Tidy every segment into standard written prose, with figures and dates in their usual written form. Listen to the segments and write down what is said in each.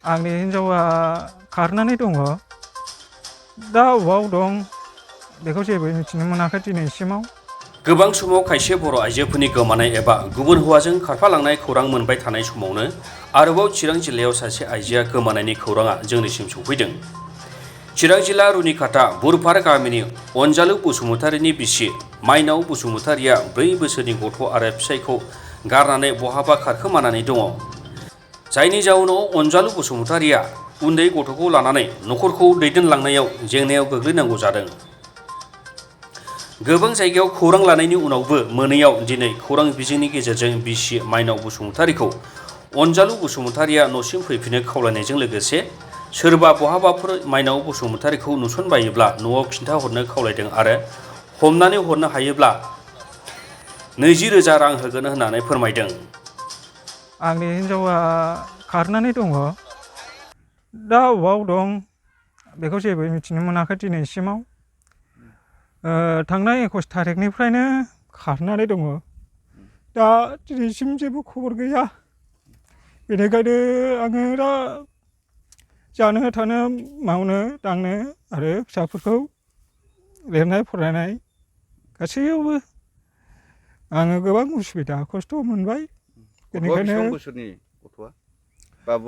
आंनि हिन्जावा खारनानै दङ। दा अबाव दं बेखौ जेबो मिथिनो मोनाखै दिनैसिमाव। गोबां समाव खायसे बर' आइजोफोरनि गोमानाय एबा गुबुन हौवाजों खारफालांनाय खौरां मोनबाय थानाय समावनो आरोबाव चिरां जिल्लायाव सासे आइजोआ गोमानायनि खौराङा जोंनिसिम सौफैदों। चिरां जिल्ला रुनिखाता बुरफार गामिनि अनजालु बसुमतारीनि बिसि माइनाव बसुमतारीया 4 बोसोरनि गथ' आरो फिसायखौ गारनानै बहाबा खारखोमानानै दङ। जायनि जाउनाव अनजालु बसुमतारीया उन्दै गथ'खौ लानानै नखरखौ दैदेनलांनायाव जेंनायाव गोग्लैनांगौ जादों। गोबां जायगायाव खौरां लानायनि उनावबो मोनैयाव दिनै खौरां बिजोंनि गेजेरजों बिसि माइनाव बसुमतारीखौ अनजालु बसुमतारीया न'सिम फैफिनो खावलायनायजों लोगोसे सोरबा बहाबाफोर माइनाव बसुमतारीखौ नुसनबायोब्ला न'आव खिन्थाहरनो खावलायदों आरो हमनानै हरनो हायोब्ला 20,000 रां होगोन होननानै फोरमायदों। आंनि हिन्जावा खारनानै दङ। दा अबाव दं बेखौ जेबो मिथिनो मोनाखै दिनैसिमाव। थांनाय 21 थारिखनिफ्रायनो खारनानै दङ। दा दिनैसिम जेबो खबर गैया। बेनिखायनो आङो दा जानो थानो मावनो दांनो आरो फिसाफोरखौ लिरनाय फरायनाय गासैयावबो आङो गोबां उसुबिदा खस्थ' मोनबाय। बेनिखायनो बेसेबां बोसोरनि गथ'आ?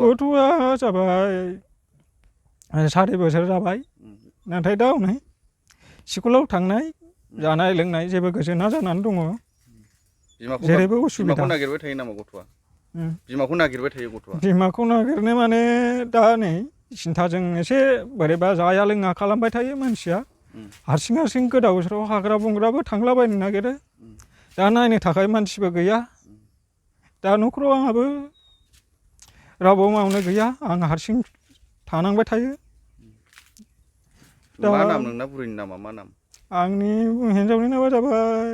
गथ'आ जाबाय 4 बोसोर जाबाय। नाथाय दा हनै स्कुलाव थांनाय जानाय लोंनाय जेबो गोजोना जानानै दङ। जेरैबो उसुबिदा। बिमाखौ नागिरबाय थायो नामा गथ'आ? बिमाखौ नागिरबाय थायो गथ'आ? बिमाखौ नागिरनो माने दा नै सिन्थाजों एसे बोरैबा जाया लोङा खालामबाय थायो मानसिया। हारसिं हारसिं गोदाव सोराव हाग्रा बंग्राबो थांलाबायनो नागिरो। दा नायनो थाखाय मानसिबो गैया। दा न'खराव आंहाबो रावबो मावनो गैया। आं हारसिं थानांबाय थायो। मा नाम नोंना बुरैनि नामा मा नाम? आंनि हिन्जावनि नामा जाबाय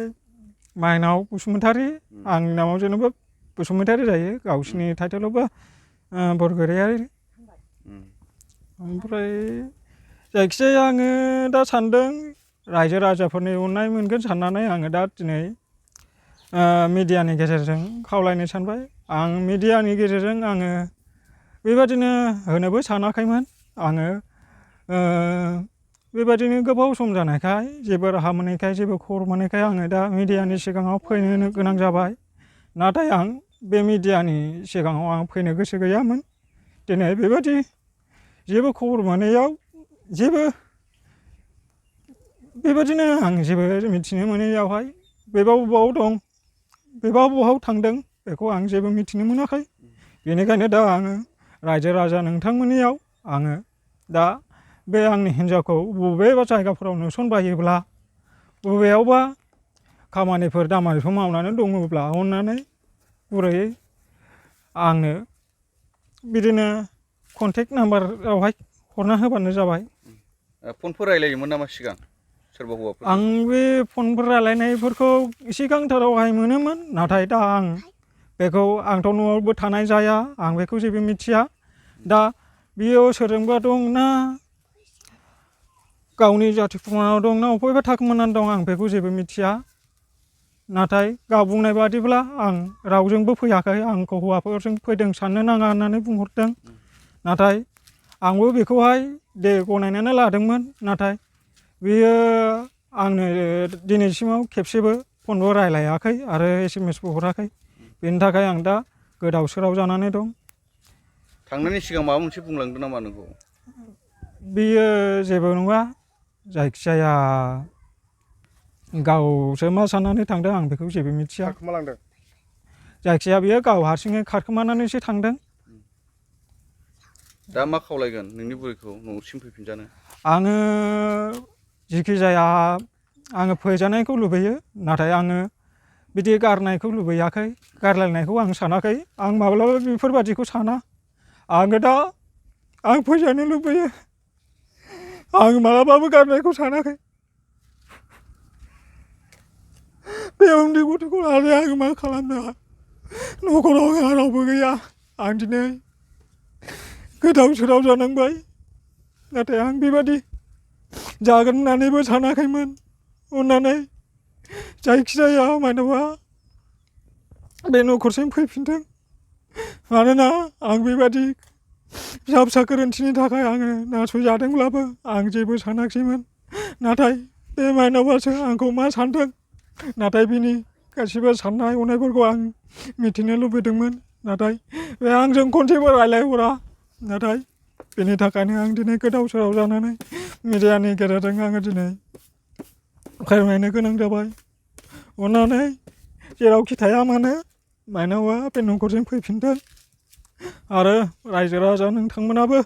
माइनाव बसुमतारी। आंनि नामाव जेनेबा बसुमतारी जायो। गावसिनि टाइटेलावबा बरगयारी। ओमफ्राय जायखिजाया आङो दा सानदों रायजो राजाफोरनि अननाय मोनगोन साननानै आङो दा दिनै मिडियानि गेजेरजों खावलायनो सानबाय। आं मिडियानि गेजेरजों आङो बेबादिनो होनोबो सानाखैमोन। आङो बेबादिनो गोबाव सम जानायखाय जेबो राहा मोनैखाय जेबो खबर मोनैखाय आङो दा मिडियानि सिगाङाव फैनो गोनां जाबाय। नाथाय आं बे मिडियानि सिगाङाव आं फैनो गोसो गैयामोन। दिनै बेबादि जेबो खबर मोनैयाव जेबो बेबादिनो आं जेबो मिथिनो मोनैयावहाय बेबा बबाव दं बेबा बबाव थांदों बेखौ आं जेबो मिथिनो मोनाखै। बेनिखायनो दा आङो रायजो राजा नोंथांमोननियाव आङो दा बे आंनि हिन्जावखौ बबेबा जायगाफोराव नुसनबायोब्ला बबेयावबा खामानिफोर दामानिफोर मावनानै दङब्ला अननानै गुरैयै आंनो बिदिनो कन्टेक्ट नाम्बारावहाय हरना होबानो जाबाय। फनफोर रायलायोमोन नामा सिगां सोरबा हौवाफोर? आं बे फनफोर रायलायनायफोरखौ सिगांथारावहाय मोनोमोन। नाथाय दा आं बेखौ आंथ' न'आवबो थानाय जाया। आं बेखौ जेबो मिथिया। दा बियो सोरजोंबा दं ना गावनि जाथि खुरमानाव दं ना अबेबा थाखोमानानै दं आं बेखौ जेबो मिथिया। नाथाय गाव बुंनाय बादिब्ला आं रावजोंबो फैयाखै। आंखौ हौवाफोरजों फैदों साननो नाङा होननानै बुंहरदों। नाथाय आंबो बेखौहाय दे गनायनानै लादोंमोन। नाथाय बियो आंनो दिनैसिमाव खेबसेबो फनबो रायलायाखै आरो SMS बो हराखै। बेनि थाखाय आं दा गोदाव सोराव जानानै दं। थांनायनि सिगां माबा मोनसे बुंलांदों नामा नोंखौ? बियो जेबो नङा। जायखिजाया गावसो मा साननानै थांदों आं बेखौ जेबो मिथिया। खारखोमालांदों? जायखिजाया बियो गाव हारसिङै खारखोमानानैसो थांदों। दा मा खावलायगोन नोंनि बुरैखौ न'सिम फैफिनजानो? आङो जिखि जाया आङो फैजानायखौ लुबैयो। नाथाय आङो बिदि गारनायखौ लुबैयाखै। गारलायनायखौ आं सानाखै। आं माब्लाबा बेफोरबादिखौ साना। आङो दा आं फैजानो लुबैयो। आं मालाबाबो गारनायखौ सानाखै। बे उन्दै गथ'खौ लानानै आं मा खालामनो? न'खराव आंहा रावबो गैया। आं दिनै गोदाव सोराव जानांबाय। नाथाय आं बेबादि जागोन होननानैबो सानाखैमोन। अननानै जायखिजाया मानोबा बे न'खरसिम फैफिनथों। मानोना आं बेबादि फिसा फिसा गोरोन्थिनि थाखाय आङो नासयजादोंब्लाबो आं जेबो सानाखिसैमोन। नाथाय बे माइनावआसो आंखौ मा सानदों, नाथाय बिनि गासिबो साननाय हनायफोरखौ आं मिथिनो लुबैदोंमोन। नाथाय बे आंजों खनसेबो रायज्लायहरा। नाथाय बेनि थाखायनो आं दिनै गोदाव सोराव जानानै मिडियानि गेजेरजों आङो दिनै फोरमायनो गोनां जाबाय। अननानै जेरावखि थाया मानो माइनावआ बे न'खरसिम फैफिनथों आरो रायजो राजा नोंथांमोनाबो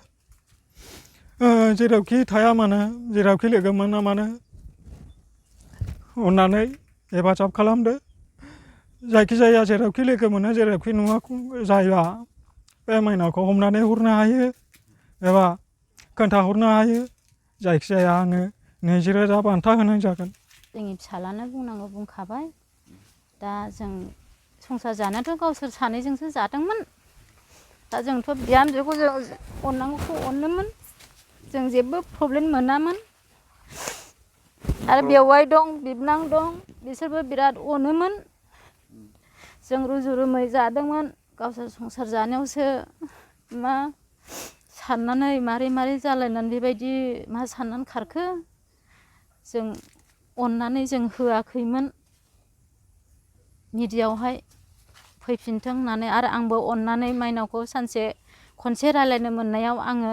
जेरावखि थाया मानो, जेरावखि लोगो मोना मानो अननानै हेफाजाब खालामदो। जायखिजाया जेरावखि लोगो मोनो, जेरावखि नुवा जायगा बे माइनावखौ हमनानै हरनो हायो एबा खोन्थाहरनो हायो। जायखिजाया आङो 20,000 बान्था होनाय जागोन। जोंनि फिसालानो बुंनांगौ बुंखाबाय। दा जों संसार जानायाथ' गावसोर सानैजोंसो जादोंमोन। दा जोंथ' बिहामजोखौ जों अननांगौखौ अनोमोन, जों जेबो प्रब्लेम मोनामोन। आरो बेवाइ दं, बिबोनां दं, बिसोरबो बिराद अनोमोन। जों रुजु रुमै जादोंमोन। गावसोर संसार जानायावसो मा साननानै मारै जालायनानै बेबायदि मा साननानै खारखो। जों अननानै जों होआखैमोन मिडियायावहाय फैफिनथों होननानै। आरो आंबो अननानै माइनावखौ सानसे खनसे रायज्लायनो मोननायाव आङो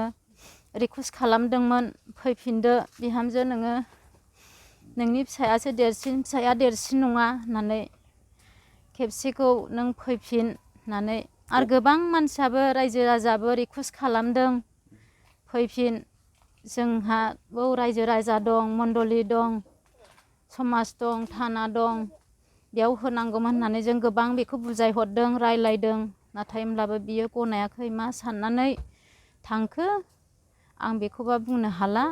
रिकुवेस्ट खालामदोंमोन, फैफिनदो बिहामजो, नोंनि फिसायासो देरसिन, फिसाया देरसिन नङा होननानै। खेबसेखौ नों फैफिन होननानै। आरो गोबां मानसियाबो रायजो राजाबो रिकुवेस्ट खालामदों, फैफिन। जोंहा बाव रायजो राजा दं, मण्डलि दं, समाज दं, थाना दं, बेयाव होनांगौमोन होननानै जों गोबां बेखौ बुजायहरदों, रायलायदों। नाथाय होमब्लाबो बियो गनायाखै। मा साननानै थांखो आं बेखौबा बुंनो हाला।